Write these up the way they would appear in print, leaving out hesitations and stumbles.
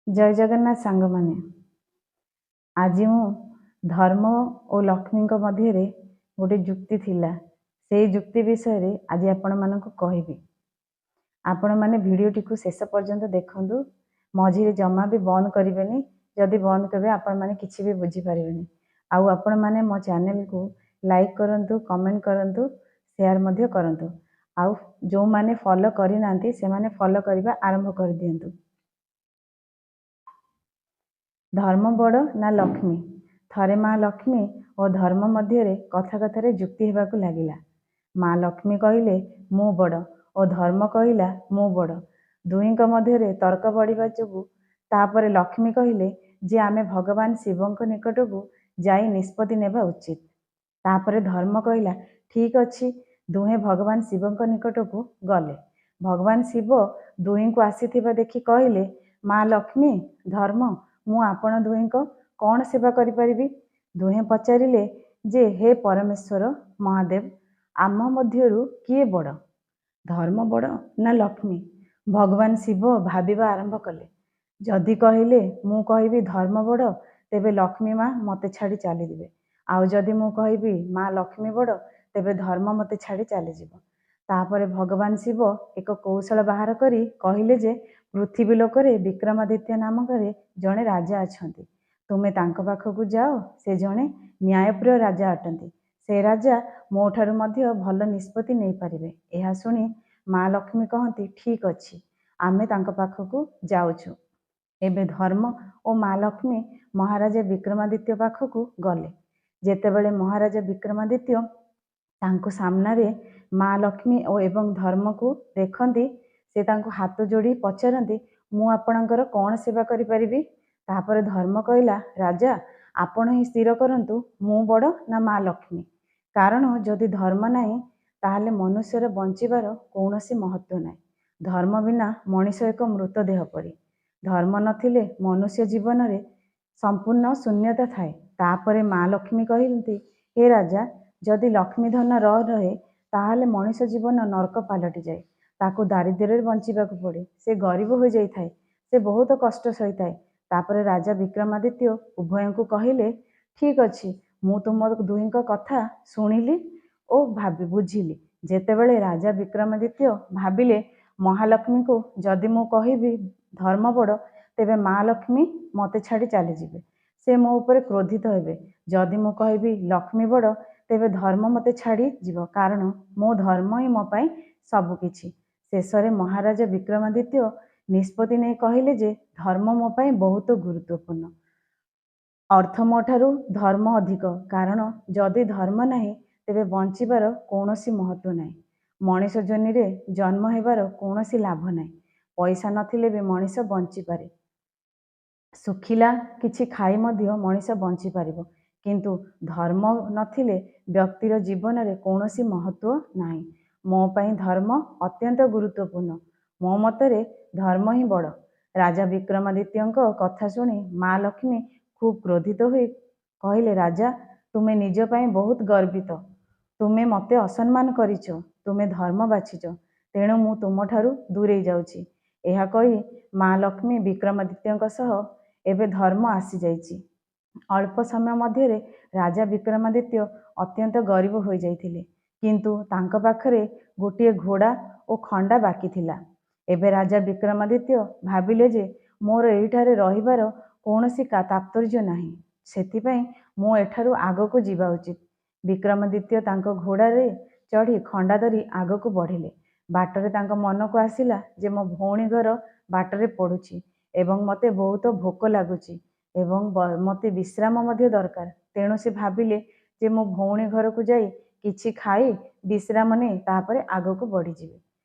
ଜୟ ଜଗନ୍ନାଥ ସାଙ୍ଗମାନେ, ଆଜି ମୁଁ ଧର୍ମ ଓ ଲକ୍ଷ୍ମୀଙ୍କ ମଧ୍ୟରେ ଗୋଟେ ଯୁକ୍ତି ଥିଲା, ସେଇ ଯୁକ୍ତି ବିଷୟରେ ଆଜି ଆପଣମାନଙ୍କୁ କହିବି। ଆପଣମାନେ ଭିଡ଼ିଓଟିକୁ ଶେଷ ପର୍ଯ୍ୟନ୍ତ ଦେଖନ୍ତୁ, ମଝିରେ ଜମା ବି ବନ୍ଦ କରିବେନି। ଯଦି ବନ୍ଦ କରିବେ, ଆପଣମାନେ କିଛି ବି ବୁଝିପାରିବେନି। ଆଉ ଆପଣମାନେ ମୋ ଚ୍ୟାନେଲକୁ ଲାଇକ୍ କରନ୍ତୁ, କମେଣ୍ଟ କରନ୍ତୁ, ସେୟାର ମଧ୍ୟ କରନ୍ତୁ। ଆଉ ଯେଉଁମାନେ ଫଲୋ କରିନାହାନ୍ତି, ସେମାନେ ଫଲୋ କରିବା ଆରମ୍ଭ କରିଦିଅନ୍ତୁ। ଧର୍ମ ବଡ଼ ନା ଲକ୍ଷ୍ମୀ? ଥରେ ମା ଲକ୍ଷ୍ମୀ ଓ ଧର୍ମ ମଧ୍ୟରେ କଥା କଥାରେ ଯୁକ୍ତି ହେବାକୁ ଲାଗିଲା। ମା ଲକ୍ଷ୍ମୀ କହିଲେ ମୁଁ ବଡ଼ ଓ ଧର୍ମ କହିଲା ମୁଁ ବଡ଼। ଦୁହିଁଙ୍କ ମଧ୍ୟରେ ତର୍କ ବଢ଼ିବା ଯୋଗୁଁ ତାପରେ ଲକ୍ଷ୍ମୀ କହିଲେ ଯେ ଆମେ ଭଗବାନ ଶିବଙ୍କ ନିକଟକୁ ଯାଇ ନିଷ୍ପତ୍ତି ନେବା ଉଚିତ। ତାପରେ ଧର୍ମ କହିଲା ଠିକ୍ ଅଛି। ଦୁହେଁ ଭଗବାନ ଶିବଙ୍କ ନିକଟକୁ ଗଲେ। ଭଗବାନ ଶିବ ଦୁହିଁଙ୍କୁ ଆସିଥିବା ଦେଖି କହିଲେ, ମା ଲକ୍ଷ୍ମୀ, ଧର୍ମ, ମୁଁ ଆପଣ ଦୁହିଁଙ୍କ କ'ଣ ସେବା କରିପାରିବି? ଦୁହେଁ ପଚାରିଲେ ଯେ ହେ ପରମେଶ୍ୱର ମହାଦେବ, ଆମ ମଧ୍ୟରୁ କିଏ ବଡ଼? ଧର୍ମ ବଡ଼ ନା ଲକ୍ଷ୍ମୀ? ଭଗବାନ ଶିବ ଭାବିବା ଆରମ୍ଭ କଲେ। ଯଦି କହିଲେ ମୁଁ କହିବି ଧର୍ମ ବଡ଼, ତେବେ ଲକ୍ଷ୍ମୀ ମା ମୋତେ ଛାଡ଼ି ଚାଲିଯିବେ। ଆଉ ଯଦି ମୁଁ କହିବି ମା ଲକ୍ଷ୍ମୀ ବଡ଼, ତେବେ ଧର୍ମ ମୋତେ ଛାଡ଼ି ଚାଲିଯିବ। ତାପରେ ଭଗବାନ ଶିବ ଏକ କୌଶଳ ବାହାର କରି କହିଲେ ଯେ ପୃଥିବୀ ଲୋକରେ ବିକ୍ରମାଦିତ୍ୟ ନାମକରେ ଜଣେ ରାଜା ଅଛନ୍ତି। ତୁମେ ତାଙ୍କ ପାଖକୁ ଯାଅ, ସେ ଜଣେ ନ୍ୟାୟପ୍ରିୟ ରାଜା ଅଟନ୍ତି। ସେ ରାଜା ମୋ ଠାରୁ ମଧ୍ୟ ଭଲ ନିଷ୍ପତ୍ତି ନେଇପାରିବେ। ଏହା ଶୁଣି ମା ଲକ୍ଷ୍ମୀ କହନ୍ତି, ଠିକ୍ ଅଛି, ଆମେ ତାଙ୍କ ପାଖକୁ ଯାଉଛୁ। ଏବେ ଧର୍ମ ଓ ମା ଲକ୍ଷ୍ମୀ ମହାରାଜା ବିକ୍ରମାଦିତ୍ୟ ପାଖକୁ ଗଲେ। ଯେତେବେଳେ ମହାରାଜା ବିକ୍ରମାଦିତ୍ୟ ତାଙ୍କୁ ସାମ୍ନାରେ ମା ଲକ୍ଷ୍ମୀ ଓ ଏବଂ ଧର୍ମକୁ ଦେଖନ୍ତି, ସେ ତାଙ୍କୁ ହାତ ଯୋଡ଼ି ପଚାରନ୍ତି, ମୁଁ ଆପଣଙ୍କର କ'ଣ ସେବା କରିପାରିବି? ତାପରେ ଧର୍ମ କହିଲା, ରାଜା, ଆପଣ ହିଁ ସ୍ଥିର କରନ୍ତୁ ମୁଁ ବଡ଼ ନା ମା ଲକ୍ଷ୍ମୀ। କାରଣ ଯଦି ଧର୍ମ ନାହିଁ, ତାହେଲେ ମନୁଷ୍ୟର ବଞ୍ଚିବାର କୌଣସି ମହତ୍ତ୍ୱ ନାହିଁ। ଧର୍ମ ବିନା ମଣିଷ ଏକ ମୃତଦେହ ପରି। ଧର୍ମ ନଥିଲେ ମନୁଷ୍ୟ ଜୀବନରେ ସମ୍ପୂର୍ଣ୍ଣ ଶୂନ୍ୟତା ଥାଏ। ତାପରେ ମା ଲକ୍ଷ୍ମୀ କହନ୍ତି, ହେ ରାଜା, ଯଦି ଲକ୍ଷ୍ମୀ ଧନ ନ ରହେ, ତାହେଲେ ମଣିଷ ଜୀବନ ନର୍କ ପାଲଟିଯାଏ। ତାକୁ ଦାରିଦ୍ର୍ୟରେ ବଞ୍ଚିବାକୁ ପଡ଼େ, ସେ ଗରିବ ହୋଇଯାଇଥାଏ, ସେ ବହୁତ କଷ୍ଟ ସହିଥାଏ। ତାପରେ ରାଜା ବିକ୍ରମାଦିତ୍ୟ ଉଭୟଙ୍କୁ କହିଲେ, ଠିକ୍ ଅଛି, ମୁଁ ତୁମ ଦୁହିଁଙ୍କ କଥା ଶୁଣିଲି ଓ ଭାବି ବୁଝିଲି। ଯେତେବେଳେ ରାଜା ବିକ୍ରମାଦିତ୍ୟ ଭାବିଲେ, ମହାଲକ୍ଷ୍ମୀଙ୍କୁ ଯଦି ମୁଁ କହିବି ଧର୍ମ ବଡ଼, ତେବେ ମା ଲକ୍ଷ୍ମୀ ମୋତେ ଛାଡ଼ି ଚାଲିଯିବେ, ସେ ମୋ ଉପରେ କ୍ରୋଧିତ ହେବେ। ଯଦି ମୁଁ କହିବି ଲକ୍ଷ୍ମୀ ବଡ଼, ତେବେ ଧର୍ମ ମୋତେ ଛାଡ଼ି ଯିବ, କାରଣ ମୋ ଧର୍ମ ହିଁ ମୋ ପାଇଁ ସବୁକିଛି। ଶେଷରେ ମହାରାଜା ବିକ୍ରମାଦିତ୍ୟ ନିଷ୍ପତ୍ତି ନେଇ କହିଲେ ଯେ ଧର୍ମ ମୋ ପାଇଁ ବହୁତ ଗୁରୁତ୍ୱପୂର୍ଣ୍ଣ। ଅର୍ଥ ମୋ ଠାରୁ ଧର୍ମ ଅଧିକ, କାରଣ ଯଦି ଧର୍ମ ନାହିଁ, ତେବେ ବଞ୍ଚିବାର କୌଣସି ମହତ୍ତ୍ୱ ନାହିଁ। ମଣିଷ ଜନିରେ ଜନ୍ମ ହେବାର କୌଣସି ଲାଭ ନାହିଁ। ପଇସା ନଥିଲେ ବି ମଣିଷ ବଞ୍ଚିପାରେ, ଶୁଖିଲା କିଛି ଖାଇ ମଧ୍ୟ ମଣିଷ ବଞ୍ଚିପାରିବ, କିନ୍ତୁ ଧର୍ମ ନଥିଲେ ବ୍ୟକ୍ତିର ଜୀବନରେ କୌଣସି ମହତ୍ତ୍ୱ ନାହିଁ। ମୋ ପାଇଁ ଧର୍ମ ଅତ୍ୟନ୍ତ ଗୁରୁତ୍ୱପୂର୍ଣ୍ଣ। ମୋ ମତରେ ଧର୍ମ ହିଁ ବଡ଼। ରାଜା ବିକ୍ରମାଦିତ୍ୟଙ୍କ କଥା ଶୁଣି ମା ଲକ୍ଷ୍ମୀ ଖୁବ୍ କ୍ରୋଧିତ ହୋଇ କହିଲେ, ରାଜା, ତୁମେ ନିଜ ପାଇଁ ବହୁତ ଗର୍ବିତ। ତୁମେ ମୋତେ ଅସମ୍ମାନ କରିଛ, ତୁମେ ଧର୍ମ ବାଛିଛ, ତେଣୁ ମୁଁ ତୁମଠାରୁ ଦୂରେଇ ଯାଉଛି। ଏହା କହି ମା ଲକ୍ଷ୍ମୀ ବିକ୍ରମାଦିତ୍ୟଙ୍କ ସହ ଏବେ ଧର୍ମ ଆସିଯାଇଛି। ଅଳ୍ପ ସମୟ ମଧ୍ୟରେ ରାଜା ବିକ୍ରମାଦିତ୍ୟ ଅତ୍ୟନ୍ତ ଗରିବ ହୋଇଯାଇଥିଲେ, କିନ୍ତୁ ତାଙ୍କ ପାଖରେ ଗୋଟିଏ ଘୋଡ଼ା ଓ ଖଣ୍ଡା ବାକି ଥିଲା। ଏବେ ରାଜା ବିକ୍ରମାଦିତ୍ୟ ଭାବିଲେ ଯେ ମୋର ଏଇଠାରେ ରହିବାର କୌଣସି ତାତ୍ପର୍ଯ୍ୟ ନାହିଁ, ସେଥିପାଇଁ ମୁଁ ଏଠାରୁ ଆଗକୁ ଯିବା ଉଚିତ। ବିକ୍ରମାଦିତ୍ୟ ତାଙ୍କ ଘୋଡ଼ାରେ ଚଢ଼ି ଖଣ୍ଡା ଧରି ଆଗକୁ ବଢ଼ିଲେ। ବାଟରେ ତାଙ୍କ ମନକୁ ଆସିଲା ଯେ ମୋ ଭଉଣୀ ଘର ବାଟରେ ପଡ଼ୁଛି ଏବଂ ମୋତେ ବହୁତ ଭୋକ ଲାଗୁଛି ଏବଂ ମୋତେ ବିଶ୍ରାମ ମଧ୍ୟ ଦରକାର। ତେଣୁ ସେ ଭାବିଲେ ଯେ ମୋ ଭଉଣୀ ଘରକୁ ଯାଇ କିଛି ଖାଇ ବିଶ୍ରାମ ନେଇ ତାପରେ ଆଗକୁ ବଢ଼ିଯିବି।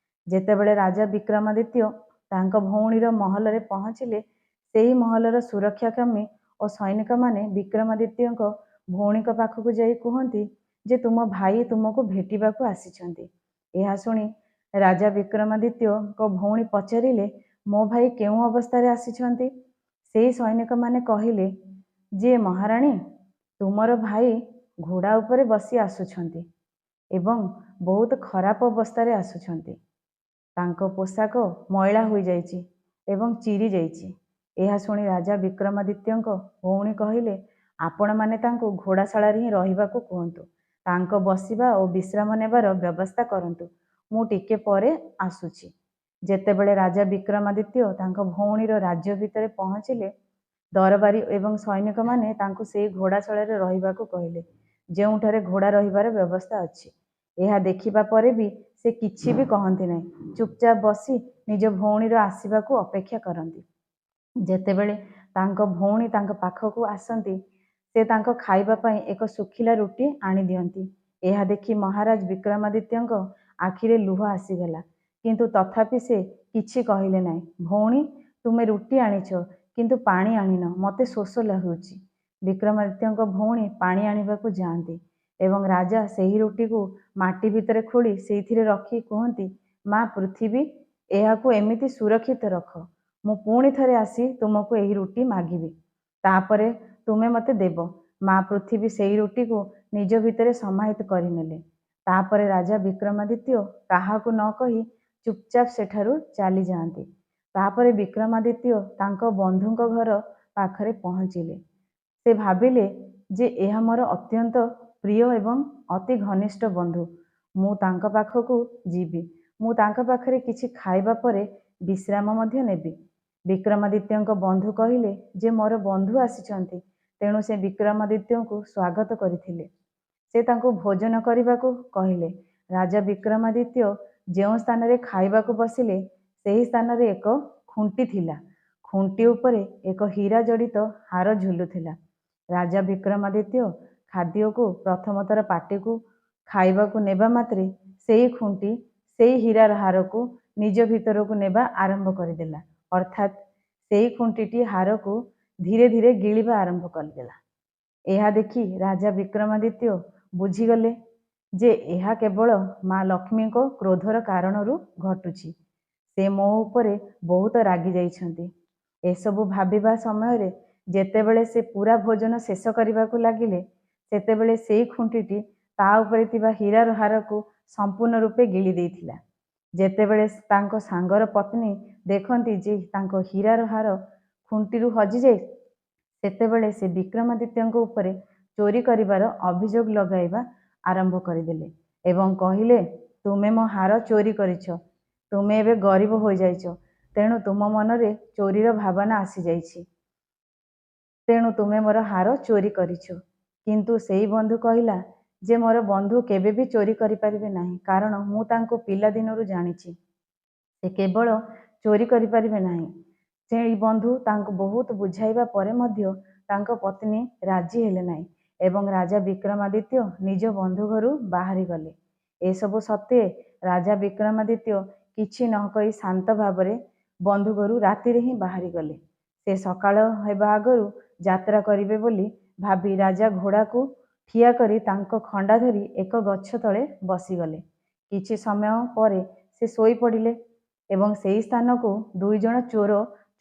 ଯେତେବେଳେ ରାଜା ବିକ୍ରମାଦିତ୍ୟ ତାଙ୍କ ଭଉଣୀର ମହଲରେ ପହଞ୍ଚିଲେ, ସେହି ମହଲର ସୁରକ୍ଷାକର୍ମୀ ଓ ସୈନିକମାନେ ବିକ୍ରମାଦିତ୍ୟଙ୍କ ଭଉଣୀଙ୍କ ପାଖକୁ ଯାଇ କୁହନ୍ତି ଯେ ତୁମ ଭାଇ ତୁମକୁ ଭେଟିବାକୁ ଆସିଛନ୍ତି। ଏହା ଶୁଣି ରାଜା ବିକ୍ରମାଦିତ୍ୟଙ୍କ ଭଉଣୀ ପଚାରିଲେ, ମୋ ଭାଇ କେଉଁ ଅବସ୍ଥାରେ ଆସିଛନ୍ତି? ସେଇ ସୈନିକମାନେ କହିଲେ ଯେ ମହାରାଣୀ, ତୁମର ଭାଇ ଘୋଡ଼ା ଉପରେ ବସି ଆସୁଛନ୍ତି ଏବଂ ବହୁତ ଖରାପ ଅବସ୍ଥାରେ ଆସୁଛନ୍ତି। ତାଙ୍କ ପୋଷାକ ମଇଳା ହୋଇଯାଇଛି ଏବଂ ଚିରି ଯାଇଛି। ଏହା ଶୁଣି ରାଜା ବିକ୍ରମାଦିତ୍ୟଙ୍କ ଭଉଣୀ କହିଲେ, ଆପଣମାନେ ତାଙ୍କୁ ଘୋଡ଼ାଶାଳାରେ ହିଁ ରହିବାକୁ କୁହନ୍ତୁ। ତାଙ୍କ ବସିବା ଓ ବିଶ୍ରାମ ନେବାର ବ୍ୟବସ୍ଥା କରନ୍ତୁ। ମୁଁ ଟିକେ ପରେ ଆସୁଛି। ଯେତେବେଳେ ରାଜା ବିକ୍ରମାଦିତ୍ୟ ତାଙ୍କ ଭଉଣୀର ରାଜ୍ୟ ଭିତରେ ପହଞ୍ଚିଲେ, ଦରବାରୀ ଏବଂ ସୈନିକମାନେ ତାଙ୍କୁ ସେଇ ଘୋଡ଼ାଶାଳାରେ ରହିବାକୁ କହିଲେ, ଯେଉଁଠାରେ ଘୋଡ଼ା ରହିବାର ବ୍ୟବସ୍ଥା ଅଛି। ଏହା ଦେଖିବା ପରେ ବି ସେ କିଛି ବି କହନ୍ତି ନାହିଁ, ଚୁପଚାପ ବସି ନିଜ ଭଉଣୀର ଆସିବାକୁ ଅପେକ୍ଷା କରନ୍ତି। ଯେତେବେଳେ ତାଙ୍କ ଭଉଣୀ ତାଙ୍କ ପାଖକୁ ଆସନ୍ତି, ସେ ତାଙ୍କ ଖାଇବା ପାଇଁ ଏକ ଶୁଖିଲା ରୁଟି ଆଣିଦିଅନ୍ତି। ଏହା ଦେଖି ମହାରାଜ ବିକ୍ରମାଦିତ୍ୟଙ୍କ ଆଖିରେ ଲୁହ ଆସିଗଲା, କିନ୍ତୁ ତଥାପି ସେ କିଛି କହିଲେ ନାହିଁ। ଭଉଣୀ, ତୁମେ ରୁଟି ଆଣିଛ, କିନ୍ତୁ ପାଣି ଆଣିନ, ମୋତେ ଶୋଷ ହେଉଛି। ବିକ୍ରମାଦିତ୍ୟଙ୍କ ଭଉଣୀ ପାଣି ଆଣିବାକୁ ଯାଆନ୍ତି ଏବଂ ରାଜା ସେହି ରୁଟିକୁ ମାଟି ଭିତରେ ଖୋଳି ସେଇଥିରେ ରଖି କୁହନ୍ତି, ମା ପୃଥିବୀ, ଏହାକୁ ଏମିତି ସୁରକ୍ଷିତ ରଖ। ମୁଁ ପୁଣି ଥରେ ଆସି ତୁମକୁ ଏହି ରୁଟି ମାଗିବି, ତାପରେ ତୁମେ ମୋତେ ଦେବ। ମା ପୃଥିବୀ ସେହି ରୁଟିକୁ ନିଜ ଭିତରେ ସମାହିତ କରିନେଲେ। ତାପରେ ରାଜା ବିକ୍ରମାଦିତ୍ୟ କାହାକୁ ନ କହି ଚୁପଚାପ ସେଠାରୁ ଚାଲିଯାଆନ୍ତି। ତାପରେ ବିକ୍ରମାଦିତ୍ୟ ତାଙ୍କ ବନ୍ଧୁଙ୍କ ଘର ପାଖରେ ପହଞ୍ଚିଲେ। ସେ ଭାବିଲେ ଯେ ଏହା ମୋର ଅତ୍ୟନ୍ତ ପ୍ରିୟ ଏବଂ ଅତି ଘନିଷ୍ଠ ବନ୍ଧୁ। ମୁଁ ତାଙ୍କ ପାଖକୁ ଯିବି। ମୁଁ ତାଙ୍କ ପାଖରେ କିଛି ଖାଇବା ପରେ ବିଶ୍ରାମ ମଧ୍ୟ ନେବି। ବିକ୍ରମାଦିତ୍ୟଙ୍କ ବନ୍ଧୁ କହିଲେ ଯେ ମୋର ବନ୍ଧୁ ଆସିଛନ୍ତି, ତେଣୁ ସେ ବିକ୍ରମାଦିତ୍ୟଙ୍କୁ ସ୍ୱାଗତ କରିଥିଲେ। ସେ ତାଙ୍କୁ ଭୋଜନ କରିବାକୁ କହିଲେ। ରାଜା ବିକ୍ରମାଦିତ୍ୟ ଯେଉଁ ସ୍ଥାନରେ ଖାଇବାକୁ ବସିଲେ, ସେହି ସ୍ଥାନରେ ଏକ ଖୁଣ୍ଟି ଥିଲା। ଖୁଣ୍ଟି ଉପରେ ଏକ ହୀରା ଜଡ଼ିତ ହାର ଝୁଲୁଥିଲା। ରାଜା ବିକ୍ରମାଦିତ୍ୟ ଖାଦ୍ୟକୁ ପ୍ରଥମଥର ପାଟିକୁ ଖାଇବାକୁ ନେବା ମାତ୍ରେ ସେଇ ଖୁଣ୍ଟି ସେଇ ହୀରାର ହାରକୁ ନିଜ ଭିତରକୁ ନେବା ଆରମ୍ଭ କରିଦେଲା। ଅର୍ଥାତ୍ ସେଇ ଖୁଣ୍ଟିଟି ହାରକୁ ଧୀରେ ଧୀରେ ଗିଳିବା ଆରମ୍ଭ କରିଦେଲା। ଏହା ଦେଖି ରାଜା ବିକ୍ରମାଦିତ୍ୟ ବୁଝିଗଲେ ଯେ ଏହା କେବଳ ମା ଲକ୍ଷ୍ମୀଙ୍କ କ୍ରୋଧର କାରଣରୁ ଘଟୁଛି। ସେ ମୋ ଉପରେ ବହୁତ ରାଗି ଯାଇଛନ୍ତି। ଏସବୁ ଭାବିବା ସମୟରେ ଯେତେବେଳେ ସେ ପୁରା ଭୋଜନ ଶେଷ କରିବାକୁ ଲାଗିଲେ, ସେତେବେଳେ ସେଇ ଖୁଣ୍ଟିଟି ତା ଉପରେ ଥିବା ହୀରାର ହାରକୁ ସମ୍ପୂର୍ଣ୍ଣ ରୂପେ ଗିଳି ଦେଇଥିଲା। ଯେତେବେଳେ ତାଙ୍କ ସାଙ୍ଗର ପତ୍ନୀ ଦେଖନ୍ତି ଯେ ତାଙ୍କ ହୀରାର ହାର ଖୁଣ୍ଟିରୁ ହଜିଯାଇ, ସେତେବେଳେ ସେ ବିକ୍ରମାଦିତ୍ୟଙ୍କ ଉପରେ ଚୋରି କରିବାର ଅଭିଯୋଗ ଲଗାଇବା ଆରମ୍ଭ କରିଦେଲେ ଏବଂ କହିଲେ, ତୁମେ ମୋ ହାର ଚୋରି କରିଛ। ତୁମେ ଏବେ ଗରିବ ହୋଇଯାଇଛ, ତେଣୁ ତୁମ ମନରେ ଚୋରିର ଭାବନା ଆସିଯାଇଛି। ତେଣୁ ତୁମେ ମୋର ହାର ଚୋରି କରିଛ। କିନ୍ତୁ ସେଇ ବନ୍ଧୁ କହିଲା ଯେ ମୋର ବନ୍ଧୁ କେବେ ବି ଚୋରି କରିପାରିବେ ନାହିଁ, କାରଣ ମୁଁ ତାଙ୍କୁ ପିଲାଦିନରୁ ଜାଣିଛି। ସେ କେବଳ ଚୋରି କରିପାରିବେ ନାହିଁ। ସେଇ ବନ୍ଧୁ ତାଙ୍କୁ ବହୁତ ବୁଝାଇବା ପରେ ମଧ୍ୟ ତାଙ୍କ ପତ୍ନୀ ରାଜି ହେଲେ ନାହିଁ ଏବଂ ରାଜା ବିକ୍ରମାଦିତ୍ୟ ନିଜ ବନ୍ଧୁ ଘରୁ ବାହାରିଗଲେ। ଏସବୁ ସତ୍ତ୍ୱେ ରାଜା ବିକ୍ରମାଦିତ୍ୟ କିଛି ନ କହି ଶାନ୍ତ ଭାବରେ ବନ୍ଧୁ ଘରୁ ରାତିରେ ହିଁ ବାହାରିଗଲେ। ସେ ସକାଳ ହେବା ଆଗରୁ ଯାତ୍ରା କରିବେ ବୋଲି ଭାବି ରାଜା ଘୋଡ଼ାକୁ ଠିଆ କରି ତାଙ୍କ ଖଣ୍ଡା ଧରି ଏକ ଗଛ ତଳେ ବସିଗଲେ। କିଛି ସମୟ ପରେ ସେ ଶୋଇପଡ଼ିଲେ ଏବଂ ସେହି ସ୍ଥାନକୁ ଦୁଇଜଣ ଚୋର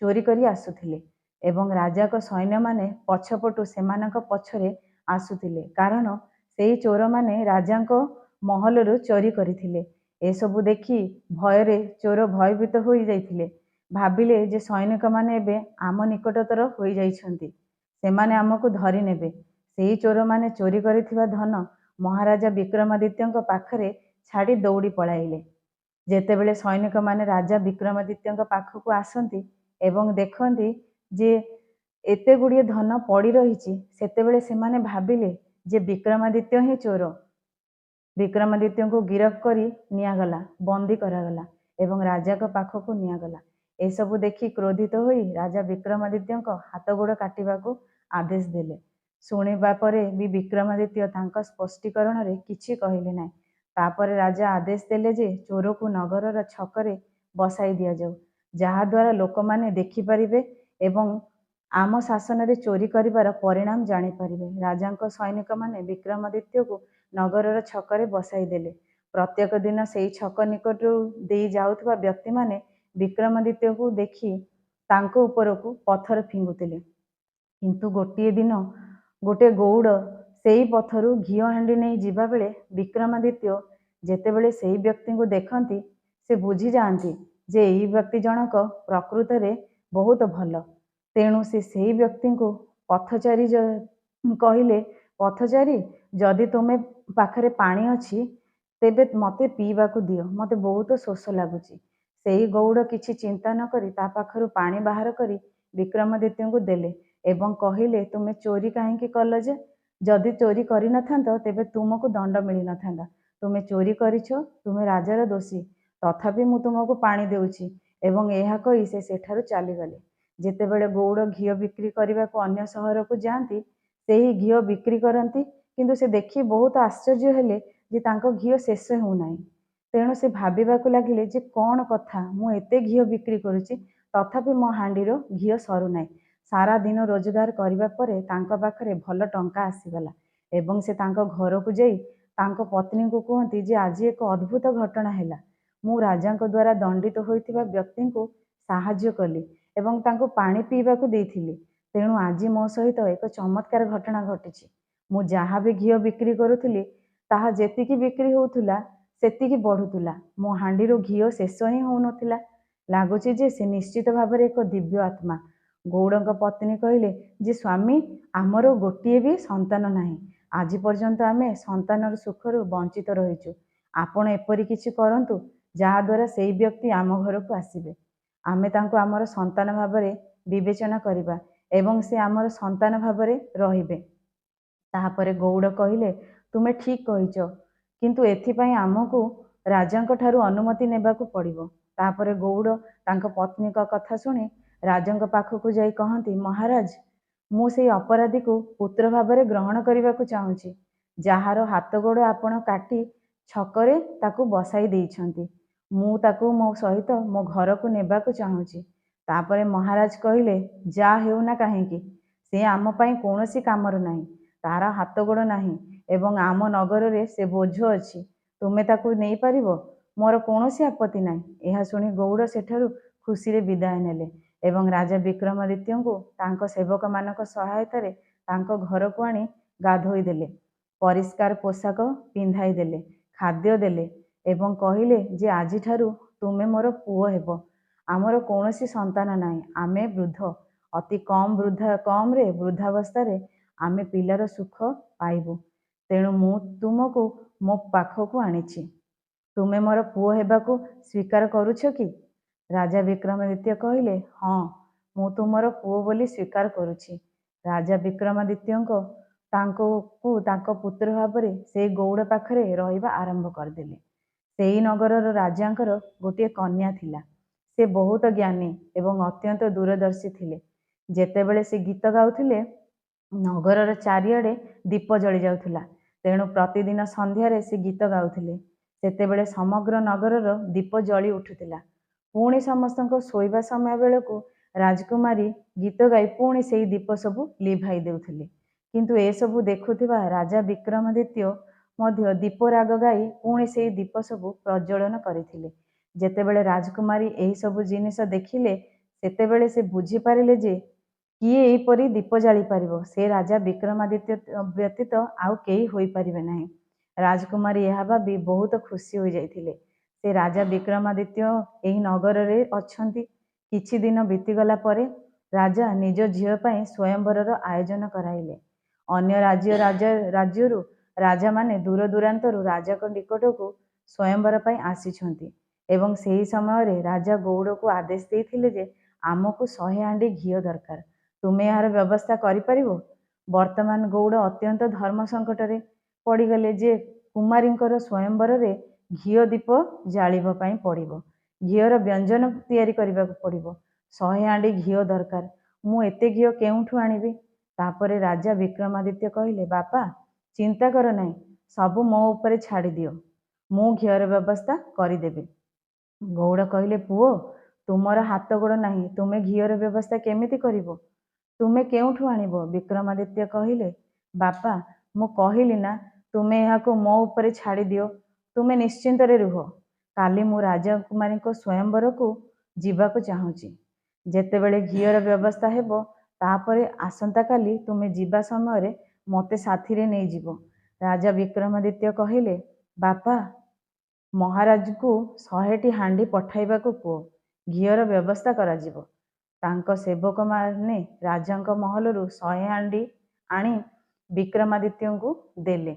ଚୋରି କରି ଆସୁଥିଲେ ଏବଂ ରାଜାଙ୍କ ସୈନ୍ୟମାନେ ପଛପଟୁ ସେମାନଙ୍କ ପଛରେ ଆସୁଥିଲେ, କାରଣ ସେହି ଚୋରମାନେ ରାଜାଙ୍କ ମହଲରୁ ଚୋରି କରିଥିଲେ। ଏସବୁ ଦେଖି ଭୟରେ ଚୋର ଭୟଭୀତ ହୋଇଯାଇଥିଲେ। ଭାବିଲେ ଯେ ସୈନିକମାନେ ଏବେ ଆମ ନିକଟତର ହୋଇଯାଇଛନ୍ତି, ସେମାନେ ଆମକୁ ଧରି ନେବେ। ସେହି ଚୋରମାନେ ଚୋରି କରିଥିବା ଧନ ମହାରାଜା ବିକ୍ରମାଦିତ୍ୟଙ୍କ ପାଖରେ ଛାଡ଼ି ଦୌଡ଼ି ପଳାଇଲେ। ଯେତେବେଳେ ସୈନିକମାନେ ରାଜା ବିକ୍ରମାଦିତ୍ୟଙ୍କ ପାଖକୁ ଆସନ୍ତି ଏବଂ ଦେଖନ୍ତି ଯେ ଏତେ ଗୁଡ଼ିଏ ଧନ ପଡ଼ି ରହିଛି, ସେତେବେଳେ ସେମାନେ ଭାବିଲେ ଯେ ବିକ୍ରମାଦିତ୍ୟ ହିଁ ଚୋର। ବିକ୍ରମାଦିତ୍ୟଙ୍କୁ ଗିରଫ କରି ନିଆଗଲା, ବନ୍ଦୀ କରାଗଲା ଏବଂ ରାଜାଙ୍କ ପାଖକୁ ନିଆଗଲା। ଏସବୁ ଦେଖି କ୍ରୋଧିତ ହୋଇ ରାଜା ବିକ୍ରମାଦିତ୍ୟଙ୍କ ହାତ ଗୋଡ଼ କାଟିବାକୁ ଆଦେଶ ଦେଲେ। ଶୁଣିବା ପରେ ବି ବିକ୍ରମାଦିତ୍ୟ ତାଙ୍କ ସ୍ପଷ୍ଟୀକରଣରେ କିଛି କହିଲେ ନାହିଁ। ତାପରେ ରାଜା ଆଦେଶ ଦେଲେ ଯେ ଚୋରକୁ ନଗରର ଛକରେ ବସାଇ ଦିଆଯାଉ, ଯାହାଦ୍ୱାରା ଲୋକମାନେ ଦେଖିପାରିବେ ଏବଂ ଆମ ଶାସନରେ ଚୋରି କରିବାର ପରିଣାମ ଜାଣିପାରିବେ। ରାଜାଙ୍କ ସୈନିକମାନେ ବିକ୍ରମାଦିତ୍ୟକୁ ନଗରର ଛକରେ ବସାଇ ଦେଲେ। ପ୍ରତ୍ୟେକ ଦିନ ସେଇ ଛକ ନିକଟରୁ ଦେଇ ଯାଉଥିବା ବ୍ୟକ୍ତିମାନେ ବିକ୍ରମାଦିତ୍ୟକୁ ଦେଖି ତାଙ୍କ ଉପରକୁ ପଥର ଫିଙ୍ଗୁଥିଲେ। କିନ୍ତୁ ଗୋଟିଏ ଦିନ ଗୋଟେ ଗଉଡ଼ ସେଇ ପଥରୁ ଘିଅ ହାଣ୍ଡି ନେଇ ଯିବାବେଳେ ବିକ୍ରମାଦିତ୍ୟ ଯେତେବେଳେ ସେଇ ବ୍ୟକ୍ତିଙ୍କୁ ଦେଖନ୍ତି, ସେ ବୁଝିଯାଆନ୍ତି ଯେ ଏହି ବ୍ୟକ୍ତି ଜଣକ ପ୍ରକୃତରେ ବହୁତ ଭଲ। ତେଣୁ ସେ ସେହି ବ୍ୟକ୍ତିଙ୍କୁ ପଥଚାରୀ କହିଲେ, ପଥଚାରୀ, ଯଦି ତୁମେ ପାଖରେ ପାଣି ଅଛି ତେବେ ମୋତେ ପିଇବାକୁ ଦିଅ, ମୋତେ ବହୁତ ଶୋଷ ଲାଗୁଛି। ସେହି ଗଉଡ଼ କିଛି ଚିନ୍ତା ନ କରି ତା ପାଖରୁ ପାଣି ବାହାର କରି ବିକ୍ରମାଦିତ୍ୟଙ୍କୁ ଦେଲେ ଏବଂ କହିଲେ, ତୁମେ ଚୋରି କାହିଁକି କଲ ଯେ? ଯଦି ଚୋରି କରିନଥାନ୍ତ ତେବେ ତୁମକୁ ଦଣ୍ଡ ମିଳିନଥାନ୍ତା। ତୁମେ ଚୋରି କରିଛ, ତୁମେ ରାଜାର ଦୋଷୀ, ତଥାପି ମୁଁ ତୁମକୁ ପାଣି ଦେଉଛି। ଏବଂ ଏହା କହି ସେ ସେଠାରୁ ଚାଲିଗଲେ। ଯେତେବେଳେ ଗଉଡ଼ ଘିଅ ବିକ୍ରି କରିବାକୁ ଅନ୍ୟ ସହରକୁ ଯାଆନ୍ତି, ସେହି ଘିଅ ବିକ୍ରି କରନ୍ତି, କିନ୍ତୁ ସେ ଦେଖି ବହୁତ ଆଶ୍ଚର୍ଯ୍ୟ ହେଲେ ଯେ ତାଙ୍କ ଘିଅ ଶେଷ ହେଉନାହିଁ। ତେଣୁ ସେ ଭାବିବାକୁ ଲାଗିଲେ ଯେ କ'ଣ କଥା, ମୁଁ ଏତେ ଘିଅ ବିକ୍ରି କରୁଛି, ତଥାପି ମୋ ହାଣ୍ଡିର ଘିଅ ସରୁନାହିଁ। ସାରା ଦିନ ରୋଜଗାର କରିବା ପରେ ତାଙ୍କ ପାଖରେ ଭଲ ଟଙ୍କା ଆସିଗଲା ଏବଂ ସେ ତାଙ୍କ ଘରକୁ ଯାଇ ତାଙ୍କ ପତ୍ନୀଙ୍କୁ କୁହନ୍ତି ଯେ ଆଜି ଏକ ଅଦ୍ଭୁତ ଘଟଣା ହେଲା। ମୁଁ ରାଜାଙ୍କ ଦ୍ୱାରା ଦଣ୍ଡିତ ହୋଇଥିବା ବ୍ୟକ୍ତିଙ୍କୁ ସାହାଯ୍ୟ କଲି ଏବଂ ତାଙ୍କୁ ପାଣି ପିଇବାକୁ ଦେଇଥିଲି। ତେଣୁ ଆଜି ମୋ ସହିତ ଏକ ଚମତ୍କାର ଘଟଣା ଘଟିଛି। ମୁଁ ଯାହା ବି ଘିଅ ବିକ୍ରି କରୁଥିଲି, ତାହା ଯେତିକି ବିକ୍ରି ହେଉଥିଲା ସେତିକି ବଢ଼ୁଥିଲା। ମୋ ହାଣ୍ଡିରୁ ଘିଅ ଶେଷ ହିଁ ହେଉନଥିଲା। ଲାଗୁଛି ଯେ ସେ ନିଶ୍ଚିତ ଭାବରେ ଏକ ଦିବ୍ୟ ଆତ୍ମା। ଗଉଡ଼ଙ୍କ ପତ୍ନୀ କହିଲେ ଯେ ସ୍ୱାମୀ, ଆମର ଗୋଟିଏ ବି ସନ୍ତାନ ନାହିଁ। ଆଜି ପର୍ଯ୍ୟନ୍ତ ଆମେ ସନ୍ତାନର ସୁଖରୁ ବଞ୍ଚିତ ରହିଛୁ। ଆପଣ ଏପରି କିଛି କରନ୍ତୁ ଯାହାଦ୍ୱାରା ସେଇ ବ୍ୟକ୍ତି ଆମ ଘରକୁ ଆସିବେ। ଆମେ ତାଙ୍କୁ ଆମର ସନ୍ତାନ ଭାବରେ ବିବେଚନା କରିବା ଏବଂ ସେ ଆମର ସନ୍ତାନ ଭାବରେ ରହିବେ। ତାହାପରେ ଗଉଡ଼ କହିଲେ, ତୁମେ ଠିକ୍ କହିଛ, କିନ୍ତୁ ଏଥିପାଇଁ ଆମକୁ ରାଜାଙ୍କ ଠାରୁ ଅନୁମତି ନେବାକୁ ପଡ଼ିବ। ତାପରେ ଗଉଡ଼ ତାଙ୍କ ପତ୍ନୀଙ୍କ କଥା ଶୁଣି ରାଜାଙ୍କ ପାଖକୁ ଯାଇ କହନ୍ତି, ମହାରାଜ, ମୁଁ ସେଇ ଅପରାଧୀକୁ ପୁତ୍ର ଭାବରେ ଗ୍ରହଣ କରିବାକୁ ଚାହୁଁଛି, ଯାହାର ହାତ ଗୋଡ଼ ଆପଣ କାଟି ଛକରେ ତାକୁ ବସାଇ ଦେଇଛନ୍ତି। ମୁଁ ତାକୁ ମୋ ସହିତ ମୋ ଘରକୁ ନେବାକୁ ଚାହୁଁଛି। ତାପରେ ମହାରାଜ କହିଲେ, ଯାହା ହେଉ ନା କାହିଁକି, ସେ ଆମ ପାଇଁ କୌଣସି କାମର ନାହିଁ। ତାର ହାତ ଗୋଡ଼ ନାହିଁ ଏବଂ ଆମ ନଗରରେ ସେ ବୋଝ ଅଛି। ତୁମେ ତାକୁ ନେଇପାରିବ, ମୋର କୌଣସି ଆପତ୍ତି ନାହିଁ। ଏହା ଶୁଣି ଗଉଡ଼ ସେଠାରୁ ଖୁସିରେ ବିଦାୟ ନେଲେ ଏବଂ ରାଜା ବିକ୍ରମାଦିତ୍ୟଙ୍କୁ ତାଙ୍କ ସେବକମାନଙ୍କ ସହାୟତାରେ ତାଙ୍କ ଘରକୁ ଆଣି ଗାଧୋଇ ଦେଲେ, ପରିଷ୍କାର ପୋଷାକ ପିନ୍ଧାଇ ଦେଲେ, ଖାଦ୍ୟ ଦେଲେ ଏବଂ କହିଲେ ଯେ ଆଜିଠାରୁ ତୁମେ ମୋର ପୁଅ ହେବ। ଆମର କୌଣସି ସନ୍ତାନ ନାହିଁ, ଆମେ ବୃଦ୍ଧ। ଅତି କମ୍ ବୃଦ୍ଧା କମ୍ରେ ବୃଦ୍ଧାବସ୍ଥାରେ ଆମେ ପିଲାର ସୁଖ ପାଇବୁ। ତେଣୁ ମୁଁ ତୁମକୁ ମୋ ପାଖକୁ ଆଣିଛି। ତୁମେ ମୋର ପୁଅ ହେବାକୁ ସ୍ୱୀକାର କରୁଛ କି? ରାଜା ବିକ୍ରମାଦିତ୍ୟ କହିଲେ, ହଁ, ମୁଁ ତୁମର ପୁଅ ବୋଲି ସ୍ୱୀକାର କରୁଛି। ରାଜା ବିକ୍ରମାଦିତ୍ୟଙ୍କ ତାଙ୍କୁ ତାଙ୍କ ପୁତ୍ର ଭାବରେ ସେଇ ଗଉଡ଼ ପାଖରେ ରହିବା ଆରମ୍ଭ କରିଦେଲେ। ସେଇ ନଗରର ରାଜାଙ୍କର ଗୋଟିଏ କନ୍ୟା ଥିଲା। ସେ ବହୁତ ଜ୍ଞାନୀ ଏବଂ ଅତ୍ୟନ୍ତ ଦୂରଦର୍ଶୀ ଥିଲେ। ଯେତେବେଳେ ସେ ଗୀତ ଗାଉଥିଲେ, ନଗରର ଚାରିଆଡ଼େ ଦୀପ ଜଳି ଯାଉଥିଲା। ତେଣୁ ପ୍ରତିଦିନ ସନ୍ଧ୍ୟାରେ ସେ ଗୀତ ଗାଉଥିଲେ। ସେତେବେଳେ ସମଗ୍ର ନଗରର ଦୀପ ଜଳି ଉଠୁଥିଲା। ପୁଣି ସମସ୍ତଙ୍କ ଶୋଇବା ସମୟ ବେଳକୁ ରାଜକୁମାରୀ ଗୀତ ଗାଇ ପୁଣି ସେଇ ଦୀପ ସବୁ ଲିଭାଇ ଦେଉଥିଲେ। କିନ୍ତୁ ଏସବୁ ଦେଖୁଥିବା ରାଜା ବିକ୍ରମାଦିତ୍ୟ ମଧ୍ୟ ଦୀପ ରାଗ ଗାଇ ପୁଣି ସେଇ ଦୀପ ସବୁ ପ୍ରଜ୍ୱଳନ କରିଥିଲେ। ଯେତେବେଳେ ରାଜକୁମାରୀ ଏହିସବୁ ଜିନିଷ ଦେଖିଲେ, ସେତେବେଳେ ସେ ବୁଝିପାରିଲେ ଯେ କିଏ ଏହିପରି ଦୀପ ଜାଳିପାରିବ, ସେ ରାଜା ବିକ୍ରମାଦିତ୍ୟ ବ୍ୟତୀତ ଆଉ କେହି ହୋଇପାରିବେ ନାହିଁ। ରାଜକୁମାରୀ ଏହା ଭାବି ବହୁତ ଖୁସି ହୋଇଯାଇଥିଲେ। ସେ ରାଜା ବିକ୍ରମାଦିତ୍ୟ ଏହି ନଗରରେ ଅଛନ୍ତି। କିଛି ଦିନ ବିତିଗଲା ପରେ ରାଜା ନିଜ ଝିଅ ପାଇଁ ସ୍ୱୟଂବରର ଆୟୋଜନ କରାଇଲେ। ଅନ୍ୟ ରାଜ୍ୟ ରାଜ୍ୟରୁ ରାଜାମାନେ ଦୂର ଦୂରାନ୍ତରୁ ରାଜାଙ୍କ ନିକଟକୁ ସ୍ୱୟଂବର ପାଇଁ ଆସିଛନ୍ତି ଏବଂ ସେହି ସମୟରେ ରାଜା ଗଉଡ଼କୁ ଆଦେଶ ଦେଇଥିଲେ ଯେ ଆମକୁ 100 ହାଣ୍ଡି ଘିଅ ଦରକାର, ତୁମେ ଏହାର ବ୍ୟବସ୍ଥା କରିପାରିବ? ବର୍ତ୍ତମାନ ଗଉଡ଼ ଅତ୍ୟନ୍ତ ଧର୍ମ ସଙ୍କଟରେ ପଡ଼ିଗଲେ ଯେ କୁମାରୀଙ୍କର ସ୍ୱୟଂବରରେ ଘିଅ ଦୀପ ଜାଳିବା ପାଇଁ ପଡ଼ିବ, ଘିଅର ବ୍ୟଞ୍ଜନ ତିଆରି କରିବାକୁ ପଡ଼ିବ, 100 ହାଣ୍ଡି ଘିଅ ଦରକାର, ମୁଁ ଏତେ ଘିଅ କେଉଁଠୁ ଆଣିବି? ତାପରେ ରାଜା ବିକ୍ରମାଦିତ୍ୟ କହିଲେ, ବାପା, ଚିନ୍ତା କର ନାହିଁ, ସବୁ ମୋ ଉପରେ ଛାଡ଼ିଦିଅ, ମୁଁ ଘିଅର ବ୍ୟବସ୍ଥା କରିଦେବି। ଗଉଡ଼ କହିଲେ, ପୁଅ, ତୁମର ହାତ ଗୋଡ଼ ନାହିଁ, ତୁମେ ଘିଅର ବ୍ୟବସ୍ଥା କେମିତି କରିବ? ତୁମେ କେଉଁଠୁ ଆଣିବ? ବିକ୍ରମାଦିତ୍ୟ କହିଲେ, ବାପା, ମୁଁ କହିଲି ନା, ତୁମେ ଏହାକୁ ମୋ ଉପରେ ଛାଡ଼ିଦିଅ, ତୁମେ ନିଶ୍ଚିନ୍ତରେ ରୁହ। କାଲି ମୁଁ ରାଜକୁମାରୀଙ୍କ ସ୍ୱୟଂବରକୁ ଯିବାକୁ ଚାହୁଁଛି। ଯେତେବେଳେ ଘିଅର ବ୍ୟବସ୍ଥା ହେବ, ତାପରେ ଆସନ୍ତାକାଲି ତୁମେ ଯିବା ସମୟରେ ମୋତେ ସାଥିରେ ନେଇଯିବ। ରାଜା ବିକ୍ରମାଦିତ୍ୟ କହିଲେ, ବାପା, ମହାରାଜଙ୍କୁ 100ଟି ହାଣ୍ଡି ପଠାଇବାକୁ କୁହ, ଘିଅର ବ୍ୟବସ୍ଥା କରାଯିବ। ତାଙ୍କ ସେବକମାନେ ରାଜାଙ୍କ ମହଲରୁ 100 ହାଣ୍ଡି ଆଣି ବିକ୍ରମାଦିତ୍ୟଙ୍କୁ ଦେଲେ।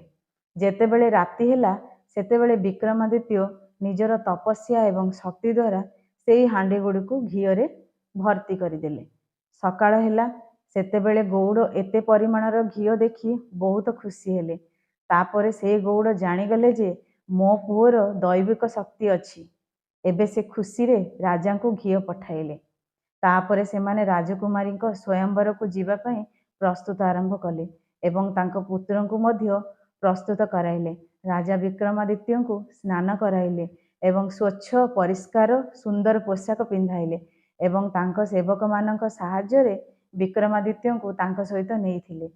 ଯେତେବେଳେ ରାତି ହେଲା, ସେତେବେଳେ ବିକ୍ରମାଦିତ୍ୟ ନିଜର ତପସ୍ୟା ଏବଂ ଶକ୍ତି ଦ୍ୱାରା ସେଇ ହାଣ୍ଡିଗୁଡ଼ିକୁ ଘିଅରେ ଭର୍ତ୍ତି କରିଦେଲେ। ସକାଳ ହେଲା, ସେତେବେଳେ ଗଉଡ଼ ଏତେ ପରିମାଣର ଘିଅ ଦେଖି ବହୁତ ଖୁସି ହେଲେ। ତାପରେ ସେ ଗଉଡ଼ ଜାଣିଗଲେ ଯେ ମୋ ପୁଅର ଦୈବିକ ଶକ୍ତି ଅଛି। ଏବେ ସେ ଖୁସିରେ ରାଜାଙ୍କୁ ଘିଅ ପଠାଇଲେ। ତାପରେ ସେମାନେ ରାଜକୁମାରୀଙ୍କ ସ୍ୱୟଂବରକୁ ଯିବା ପାଇଁ ପ୍ରସ୍ତୁତ ଆରମ୍ଭ କଲେ ଏବଂ ତାଙ୍କ ପୁତ୍ରଙ୍କୁ ମଧ୍ୟ ପ୍ରସ୍ତୁତ କରାଇଲେ। ରାଜା ବିକ୍ରମାଦିତ୍ୟଙ୍କୁ ସ୍ନାନ କରାଇଲେ ଏବଂ ସ୍ୱଚ୍ଛ, ପରିଷ୍କାର, ସୁନ୍ଦର ପୋଷାକ ପିନ୍ଧାଇଲେ ଏବଂ ତାଙ୍କ ସେବକମାନଙ୍କ ସାହାଯ୍ୟରେ ବିକ୍ରମାଦିତ୍ୟଙ୍କୁ ତାଙ୍କ ସହିତ ନେଇଥିଲେ।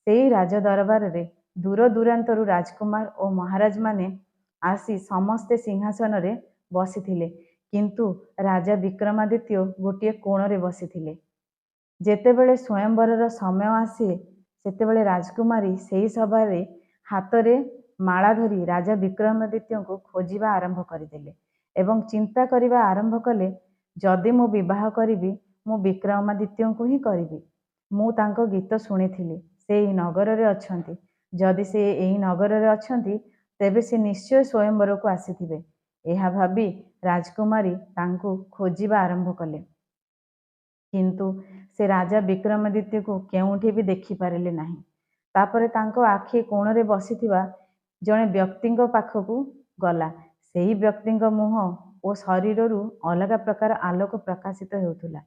ସେଇ ରାଜ ଦରବାରରେ ଦୂର ଦୂରାନ୍ତରୁ ରାଜକୁମାର ଓ ମହାରାଜମାନେ ଆସି ସମସ୍ତେ ସିଂହାସନରେ ବସିଥିଲେ, କିନ୍ତୁ ରାଜା ବିକ୍ରମାଦିତ୍ୟ ଗୋଟିଏ କୋଣରେ ବସିଥିଲେ। ଯେତେବେଳେ ସ୍ୱୟଂବରର ସମୟ ଆସେ, ସେତେବେଳେ ରାଜକୁମାରୀ ସେହି ସଭାରେ ହାତରେ ମାଳା ଧରି ରାଜା ବିକ୍ରମାଦିତ୍ୟଙ୍କୁ ଖୋଜିବା ଆରମ୍ଭ କରିଦେଲେ ଏବଂ ଚିନ୍ତା କରିବା ଆରମ୍ଭ କଲେ, ଯଦି ମୁଁ ବିବାହ କରିବି, ମୁଁ ବିକ୍ରମାଦିତ୍ୟଙ୍କୁ ହିଁ କରିବି। ମୁଁ ତାଙ୍କ ଗୀତ ଶୁଣିଥିଲି, ସେ ଏହି ନଗରରେ ଅଛନ୍ତି। ଯଦି ସେ ଏହି ନଗରରେ ଅଛନ୍ତି, ତେବେ ସେ ନିଶ୍ଚୟ ସ୍ୱୟଂବରକୁ ଆସିଥିବେ। ଏହା ଭାବି ରାଜକୁମାରୀ ତାଙ୍କୁ ଖୋଜିବା ଆରମ୍ଭ କଲେ, କିନ୍ତୁ ସେ ରାଜା ବିକ୍ରମାଦିତ୍ୟକୁ କେଉଁଠି ବି ଦେଖିପାରିଲେ ନାହିଁ। ତାପରେ ତାଙ୍କ ଆଖି କୋଣରେ ବସିଥିବା ଜଣେ ବ୍ୟକ୍ତିଙ୍କ ପାଖକୁ ଗଲା। ସେହି ବ୍ୟକ୍ତିଙ୍କ ମୁହଁ ଓ ଶରୀରରୁ ଅଲଗା ପ୍ରକାର ଆଲୋକ ପ୍ରକାଶିତ ହେଉଥିଲା।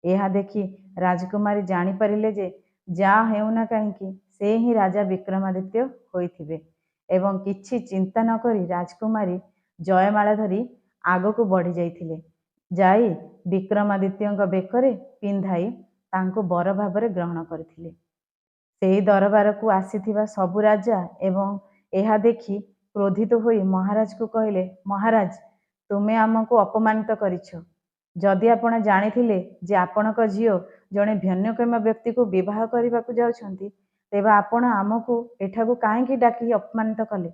ଏହା ଦେଖି ରାଜକୁମାରୀ ଜାଣିପାରିଲେ ଯେ ଯାହା ହେଉନା କାହିଁକି ସେ ହିଁ ରାଜା ବିକ୍ରମାଦିତ୍ୟ ହୋଇଥିବେ ଏବଂ କିଛି ଚିନ୍ତା ନକରି ରାଜକୁମାରୀ ଜୟମାଳା ଧରି ଆଗକୁ ବଢ଼ି ଯାଇଥିଲେ, ଯାଇ ବିକ୍ରମାଦିତ୍ୟଙ୍କ ବେକରେ ପିନ୍ଧାଇ ତାଙ୍କୁ ବର ଭାବରେ ଗ୍ରହଣ କରିଥିଲେ। ସେହି ଦରବାରକୁ ଆସିଥିବା ସବୁ ରାଜା ଏବଂ ଏହା ଦେଖି କ୍ରୋଧିତ ହୋଇ ମହାରାଜକୁ କହିଲେ, ମହାରାଜ, ତୁମେ ଆମକୁ ଅପମାନିତ କରିଛ। ଯଦି ଆପଣ ଜାଣିଥିଲେ ଯେ ଆପଣଙ୍କ ଝିଅ ଜଣେ ଭିନ୍ନକ୍ଷମ ବ୍ୟକ୍ତିକୁ ବିବାହ କରିବାକୁ ଯାଉଛନ୍ତି, ତେବେ ଆପଣ ଆମକୁ ଏଠାକୁ କାହିଁକି ଡାକି ଅପମାନିତ କଲେ?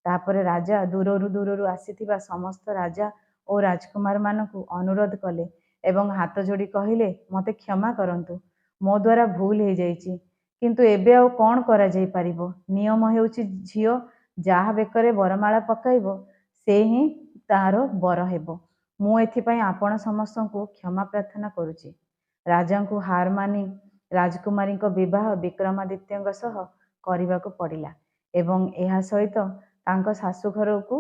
ତାପରେ ରାଜା ଦୂରରୁ ଦୂରରୁ ଆସିଥିବା ସମସ୍ତ ରାଜା ଓ ରାଜକୁମାରମାନଙ୍କୁ ଅନୁରୋଧ କଲେ ଏବଂ ହାତ ଯୋଡ଼ି କହିଲେ, ମୋତେ କ୍ଷମା କରନ୍ତୁ, ମୋ ଦ୍ୱାରା ଭୁଲ ହେଇଯାଇଛି। କିନ୍ତୁ ଏବେ ଆଉ କ'ଣ କରାଯାଇପାରିବ? ନିୟମ ହେଉଛି ଝିଅ ଯାହା ବେକରେ ବରମାଳା ପକାଇବ, ସେ ହିଁ ତାର ବର ହେବ। ମୁଁ ଏଥିପାଇଁ ଆପଣ ସମସ୍ତଙ୍କୁ କ୍ଷମା ପ୍ରାର୍ଥନା କରୁଛି। ରାଜାଙ୍କୁ ହାର ମାନି ରାଜକୁମାରୀଙ୍କ ବିବାହ ବିକ୍ରମାଦିତ୍ୟଙ୍କ ସହ କରିବାକୁ ପଡ଼ିଲା ଏବଂ ଏହା ସହିତ ତାଙ୍କ ଶାଶୁଘରକୁ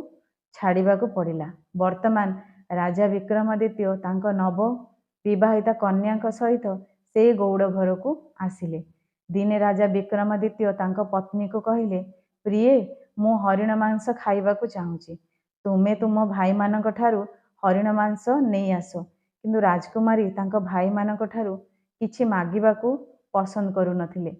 ଛାଡ଼ିବାକୁ ପଡ଼ିଲା। ବର୍ତ୍ତମାନ ରାଜା ବିକ୍ରମାଦିତ୍ୟ ତାଙ୍କ ନବ ବିବାହିତା କନ୍ୟାଙ୍କ ସହିତ ସେଇ ଗଉଡ଼ ଘରକୁ ଆସିଲେ। ଦିନେ ରାଜା ବିକ୍ରମାଦିତ୍ୟ ତାଙ୍କ ପତ୍ନୀକୁ କହିଲେ, ପ୍ରିୟେ, ମୁଁ ହରିଣ ମାଂସ ଖାଇବାକୁ ଚାହୁଁଛି। ତୁମେ ତୁମ ଭାଇମାନଙ୍କ ଠାରୁ ହରିଣ ମାଂସ ନେଇ ଆସ। କିନ୍ତୁ ରାଜକୁମାରୀ ତାଙ୍କ ଭାଇମାନଙ୍କ ଠାରୁ କିଛି ମାଗିବାକୁ ପସନ୍ଦ କରୁନଥିଲେ